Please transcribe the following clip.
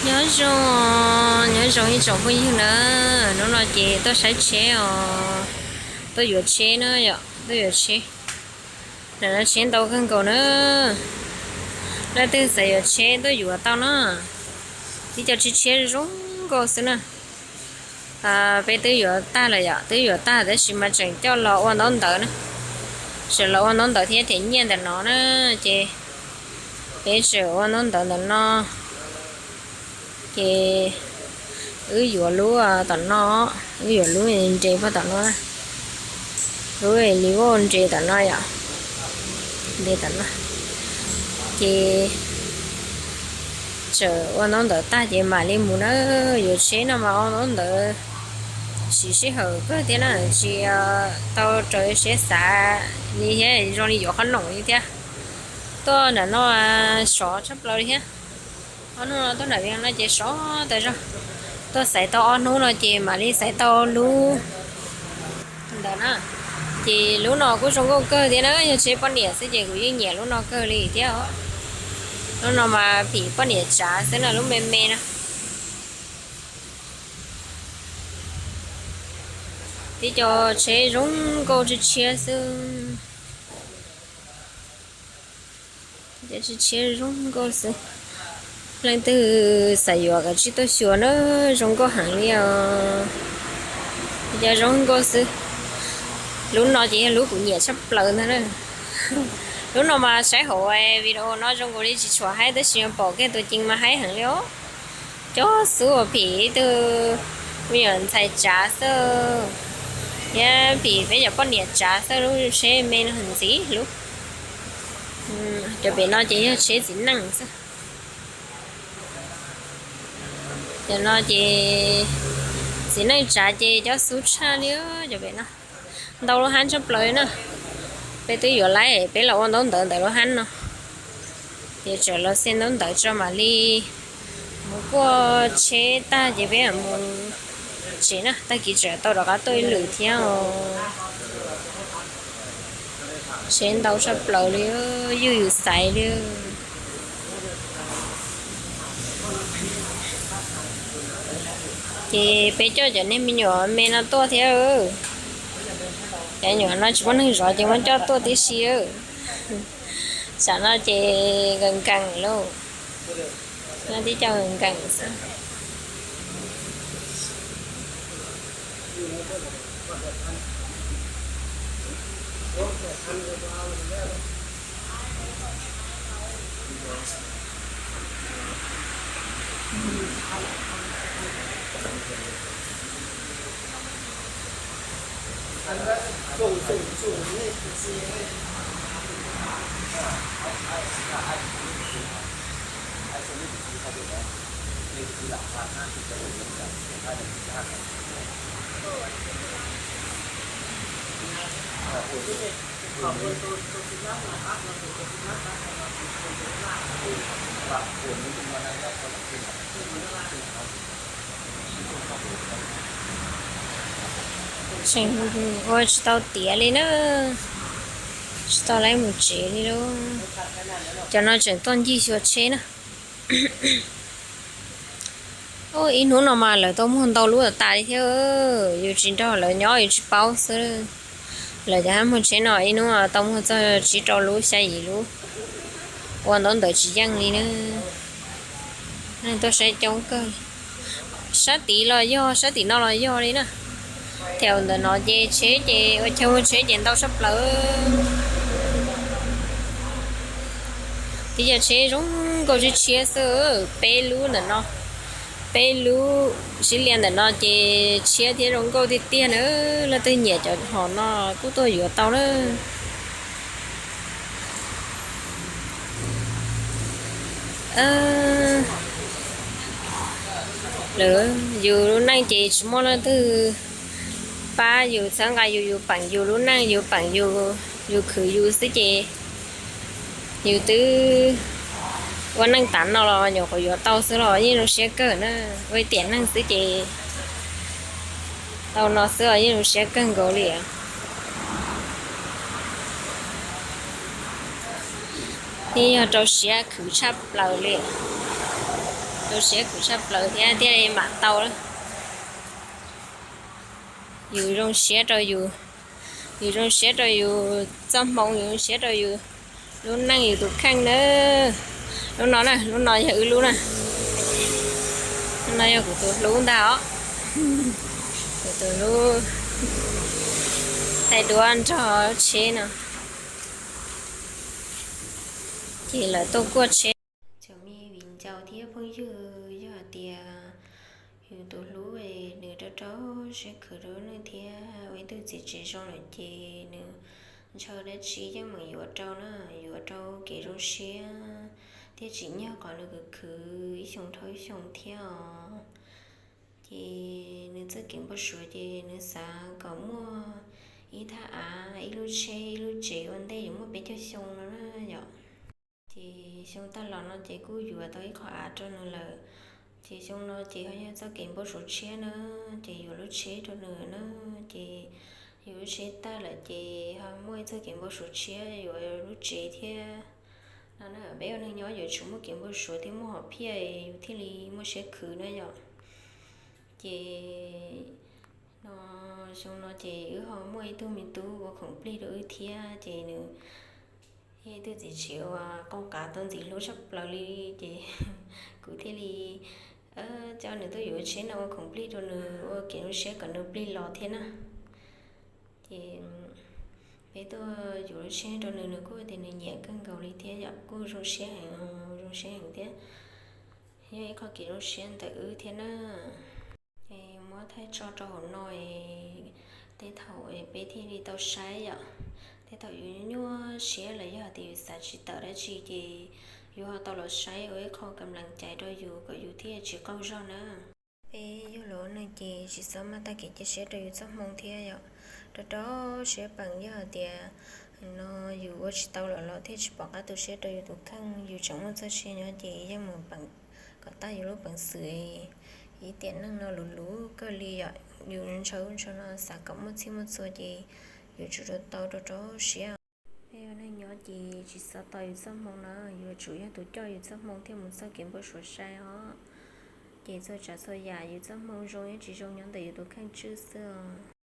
Nyob zoo, nyob zoo ib tsoom phooj ywg na, hnub no ces tuaj saib tsheb os, tuaj yuav tsheb na yom, tuaj yuav tsheb. Nim no tsheb ntau kawg nkaus na, leej twg xav yuav tsheb tuaj yuav tau na, ib co tsheb zoo nkauj xwb na. Peb twb yuav tag lawm yom, twb yuav tag tab sis mas tseem coj los ua ntaub ntawv na, tseem los ua ntaub ntawv thiab them nyiaj ntawm no na, ces peb tseem ua ntaub ntawv ntawm no, ces wb yuav lub tom no, wb yuav lub nres puag tom no, lub li voj nres tom no yom, nres tom no, ces tseem ua ntaub ntawv tag ces mam li mus na, yuav tsheb no mas ua ntaub ntawv siv sij hawm kawg thiab na, tsis tau raws siab xav li thiab, zoo li yuav qhob noom li thiab. Tuaj nram no sov tshaj plaws li thiab. Ob hnub no tuaj nram Vias no ces sov tas zog, tuaj xaiv tau ob hnub no ces mam li xaiv tau lub ntawd na. Ces lub no kuj zoo nkauj kawg thiab na, yog tsheb poj niam xwb ces kuv yeej nyiam lub no kawg li thiab os. Lub no mas phim poj niam tsav xwb na, lub me me no. Tib co tsheb zoo nkauj tshiab tshiab xwb. Cov tsheb zoo nkauj xwb. Leej twg xav yuav kav tsij tuaj xyuas na, zoo nkauj heev li os. Cov zoo nkauj xwb. Lub no ces yog lub kuv nyiam tshaj plaws ntag na. Lub no mas saib hauv video no zoo nkaus li tsis tshua haib tab sis pom kiag tus cees mas haib heev li os. Cov xub uas phim ib tug me nyuam ntxhais tsav xwb, thiab phim peb cov poj niam tsav xwb, lub tsheb me no ntxiv lub. Cov pem no ces yog tsheb txiv neej xwb. Cov no ces txiv neej tsav ces cov xub tshaj li cov pem no. Ntau lub hab tshaj plaws na. Peb twb yuav laib peb los ua ntaub ntawv ntawm lub hab no. Ces tseem los xej ntaub ntawv tso mam li mus kuaj tsheb tag ces peb mus tsev na, tag kis tseem tau rov qab tuaj ib lwm thiab os. Tsheb ntau tshaj plaws li, ywj yus xaiv li. Ces peb coj cov niag me nyuam me no tuaj thiab. Cov nyuam no tsis muaj neeg zov ces muab coj tuaj tib si. Tsam no ces nkees nkees lauj. No tib co nkees nkees xwb. Tseem ua tsis tau tiav li na, tsis tau laib mus tsev li lauj. Cov no tseem tuaj ncig xyuas tsheb na. Ib hnub no mas lawv tau muag ntau lub tas tas li thiab, yus tsis nrog lawv nyob yus tsis paub xwb. Lawv cov hab muag tsheb no ib hnub tau muag txog tsib rau lub xya yim lub, ua ntaub ntawv tsis yeej li na. Neeg tuaj saib coob kawg. Sab tid los yog, sab tim no los yog li na. Thaum ntawm no ces tsheb ces ua chaw muag tsheb ces ntau tshaj plaws. Tib co tsheb zoo nkauj tshiab tshiab xwb, peb lub ntawm no, peb lub sib lia ntawm no ces tshiab thiab zoo nkauj tiag tiag na. Leej twg nyiam cov hom no kuj tuaj yuav tau na. Lawv, yus lub neej ces tsis muaj leej twg pab yus txhawb nqa yus, yus peem yus lub neej, yus peem yus, yus khwv yus xwb ces yus twb ua neej tav no los nyuam qhuav yuav tau xwb los yeej zoo siab kawg na. Ua tiam neeg xwb ces tau no xwb los yeej zoo siab kawg nkaus li. Yeej yog rau siab khwv tshaj plaws li. Zoo siab khwv tshaj plaws thiab thiaj li mam tau. Yus zoo siab rau yus, yus zoo siab rau yus txoj hmoo, yus zoo siab rau yus lub neej, yus tus kheej na. Lub no na, lub no yog wb lub na. Lub no yog kuv tus hlub ntag os. Kuv tus hlub, thaij duab nrog tsheb no. Ces lawv tuaj kuaj tsheb. Cov me viv ncaus thiab phooj ywg, yog hais tias yus tus hlub nws rau rau siab khwv rau nws thiab ua ib tug txiv tsev zoo lawm ces nws ntshaw dab tsi yeej meem yuav rau na, yuav rau kev zoo siab thiab tsim nyog qhov nws khwv khwv ib xyoo dhau ib xyoo thiab os. Ces nws txoj kev npau suav ces nws xav kom muaj ib thaj av, ib lub tsheb, ib lub tsev ua ntej yuav muaj peb caug xyoo no na yom. Ces xyoo tag los no ces kuj yuav tau ib qho av rau nws lawm. Ces xyoo no ces ho yog txoj kev npau suav tshiab na, ces yuav lub tsheb rau nws na. Ces yuav lub tsheb tag lawm ces ho muaj ib txoj kev npau suav tshiab yuav lub tsev thiab no na. Peb ua neej nyob yuav tsum muaj kev npau suav thiab muaj hom phiaj yus thiaj li muaj siab khwv na yom. Ces no xyoo no ces wb ho muaj ib tug me tub ua khoom plig rau wb thiab ces nws yog ib tug txiv tsev uas qoo qav tau ntxim hlub tshaj plaws li ces kuv thiaj li coj nws tuaj yuav lub tsheb no ua khoom plig rau nws ua kev zoo siab kom nws plig los thiab na. Ces peb tuaj yuav lub tsheb rau nws, nws kuj tias nws nyiam kawg nkaus li thiab yom, kuj zoo siab heev, zoo siab heev thiab. Yog ib qho kev zoo siab ntawm wb thiab na. Es muab thaij tso rau hauv no es tej thaum peb thiaj li tau saib yom. Tej thaum yus nyuaj siab los yog tias yus xav tsis tawm dab tsi ces yus ho tau los saib ua ib qho kam lees cai rau yus kom yus thiaj tsis qaug zog na. Peb yug los ua neeg ces tsis txhob maj tag kev cia siab rau yus txoj hmoo thiab yom. Rau rau siab peem yog hais tias no yus ua tsis tau lawm los thiaj tsis pom qab tu siab rau yus tus kheej. Yus tseem muaj txoj sia nyob ces yeej meem peem kom tag yus lub peev xwm. Ib tiam neej no luv luv kawg li yom, yus ntshaw ub ntshaw no xav kom muaj txhij muaj txhua ces yuav tsum rau tau rau rau siab. Peb ua neej nyob ces tsis txhob tos yus txoj hmoo na, yuav tsum yog tus coj yus txoj hmoo thiaj mus txoj kev npau suav sai os. Ces txhua tsav txhua yam yus txoj hmoo zoo thiab tsis zoo nyob ntawm yus tus kheej tswj xwb os.